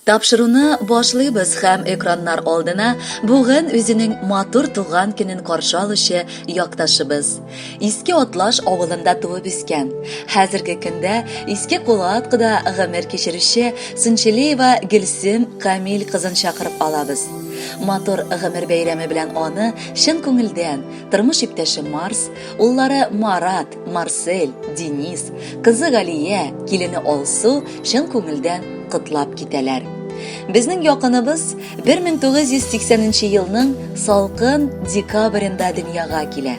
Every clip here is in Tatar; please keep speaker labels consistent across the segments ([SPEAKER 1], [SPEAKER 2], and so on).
[SPEAKER 1] Тапшыруны башлыйбыз һәм экраннар алдына бүген үзенең матур туган көнен каршы алучы якташыбыз. Иске Атлаш авылында туып үскән, хәзерге көндә Иске Кулаткыда гомер кичерүче Сунчелеева Гөлсем Камил кызын чакырып алабыз. Матур гомер бәйрәме белән аны чын күңелдән тормыш иптәше Марс, уллары Марат, Марсель, Денис, кызы Галия, килене Алсу чын күңелдән котлап китәләр. Безнең якыныбыз 1980 елның салкын декабрендә дөньяга килә.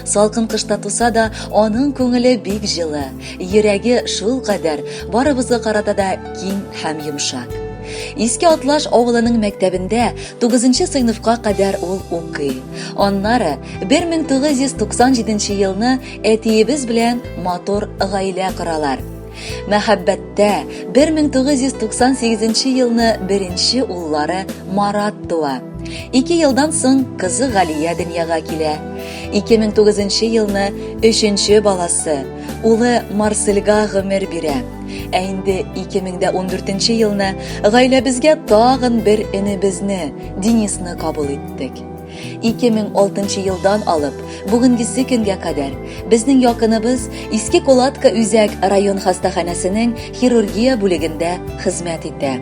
[SPEAKER 1] Салкын кышта туса да, аның күңеле бик җылы, йөрәге шул кадәр барыбызга карата да киң һәм йомшак. Иске Атлаш авылының мәктәбендә 9 сыйныфка кадәр ул укый. Аннары 1997 елны әтиебез белән матур гаилә коралар. Мәхәббәттә 1998 елны беренче уллары Марат туа. Ике елдан соң кызы Галия дөньяга килә. 2009 елны өченче баласы, улы Марсельга гомер бирә. Ә инде 2014 елны гаиләбезгә тагын бер энебезне, Денисны кабул иттек. 2006 елдан алып, бүгенгесе көнгә кадәр безнең якыныбыз Иске Кулатка үзәк район хастаханәсенең хирургия бүлегендә хезмәт итә.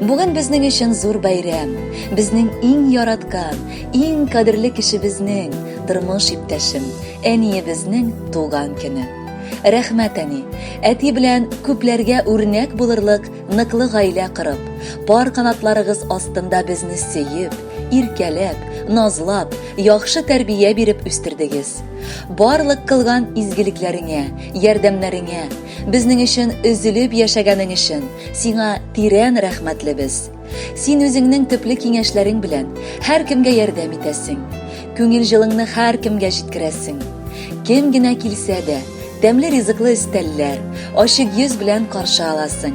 [SPEAKER 1] Бүген безнең өчен зур бәйрәм. Безнең иң яраткан, иң кадерле кешебезнең, тормыш иптәшем, әниебезнең туган көне. Рәхмәт, әни. Әти белән күпләргә үрнәк булырлык ныклы гаилә корып, пар канатларыгыз астында безне сөеп, иркәләп, назлап, яхшы тәрбия биреп үстердегез. Барлык кылган изгелекләреңә, ярдәмнәреңә, безнең өчен өзелеп яшәгәнең өчен сиңа тирән рәхмәтлебез. Син үзеңнең төпле киңәшләрең белән һәркемгә ярдәм итәсең. Күңел җылыңны һәркемгә җиткерәсең. Кем генә килсә дә, тәмле ризыклы өстәлләр, ачык йөз белән каршы аласың.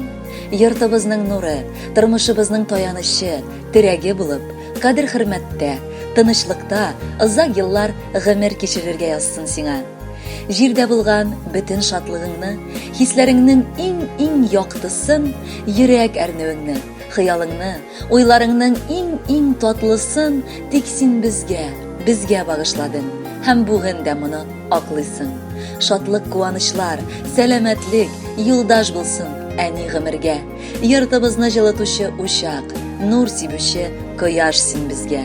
[SPEAKER 1] Йортыбызның нуры, тормышыбызның таянычы, терәге булып, кадер-хөрмәттә, тынычлыкта озак еллар гомер кичерергә язсын сиңа. Җирдә булган бөтен шатлыгыңны, хисләреңнең иң-иң яктысын, йөрәк әрнүеңне, хыялыңны, уйларыңның иң-иң татлысын тик син безгә, безгә багышладың һәм бүген дә моны аклыйсың. Шатлык-куанычлар, сәламәтлек, юлдаш булсын әни гомергә. Йортыбызны җылытучы учак, нур сибүче кояш син безгә.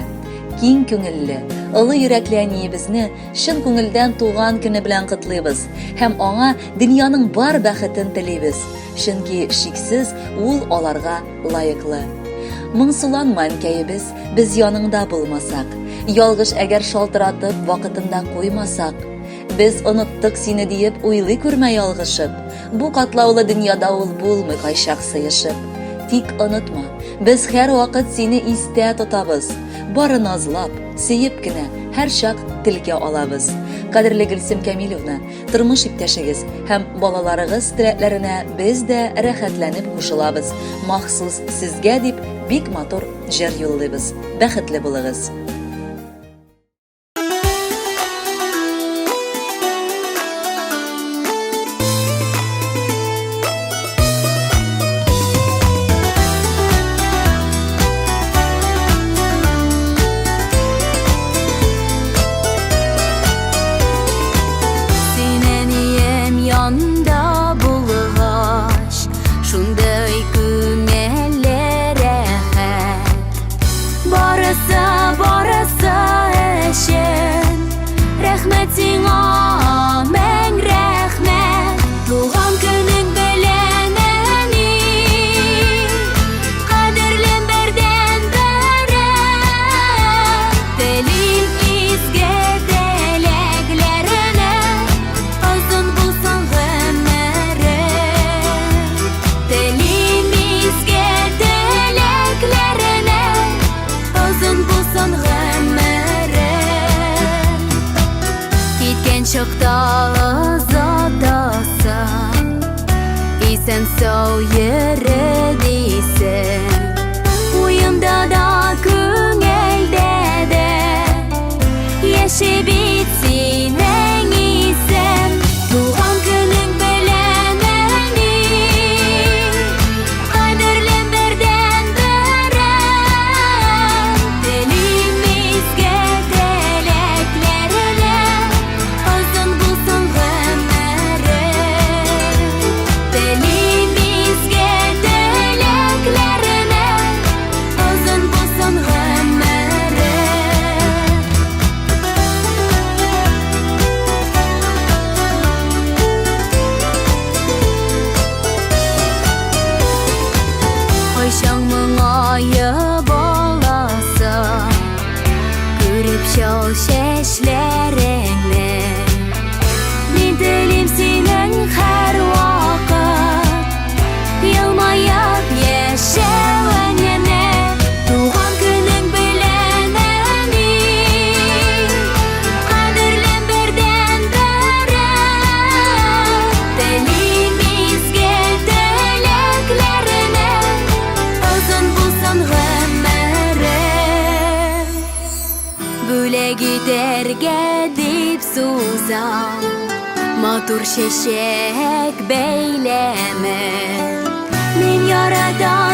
[SPEAKER 1] Киң күңелле, олы йөрәкле әниебезне чын күңелдән туган көне белән котлыйбыз һәм аңа дөньяның бар бәхетен телибез, чөнки шиксез ул аларга лаеклы. Моңсуланма, әнкәебез, без яныңда булмасак, ялгыш әгәр шалтыратып вакытында куймасак, без оныттык сине диеп уйлый күрмә ялгышып. Бу катлаулы дөньяда ул булмый кайчак сыешып. Тик онытма, без һәрвакыт сине истә тотабыз. Бары назлап, сөеп кенә һәрчак телгә алабыз. Кадерле Гөлсем Кәмилевна, тормыш иптәшегез һәм балаларыгыз теләкләренә без дә рәхәтләнеп кушылабыз. Махсус сезгә дип бик матур җыр юллыйбыз. Бәхетле булыгыз!
[SPEAKER 2] Син әнием янда булгач, шундый күңелле рәхәт. Барысы, барысы. Сызам матур чәчәк бәйләме. Мин яратам.